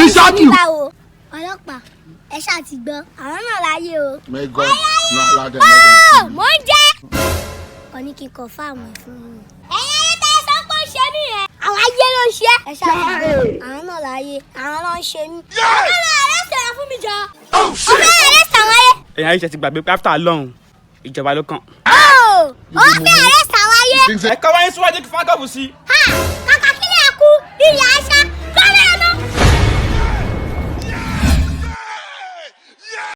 Exactly. Báwo ọlọ́pàá, ẹ ṣáà ti gbọ́, àwọn náà láyé o. May God not allow them, let them Ó kill you. mò ń jẹ́. Kàn ní kí n kọ fáàmù ẹ̀ fún mi. Ẹ̀yin ayé tẹ́ ẹ sọ pé ó ń ṣe mí yẹn. Àwọn ayé ló ń ṣe. Ẹ ṣáà ti gbọ́, àwọn náà láyé, àwọn ló ń ṣe mí. Ọ̀gá náà rẹ̀ sọ̀rọ̀ fún mi jọ. Ọ̀gá rẹ̀ sàwọn ayé. Ẹ̀yin ayé, ṣe ti gbàgbé pé after lọ́hùn, ìjọba ló kàn? Ó fẹ́ rẹ̀ sàwọn ayé. Things Ẹ kọ́ wáyé síwájú kí fákọ̀bù sí.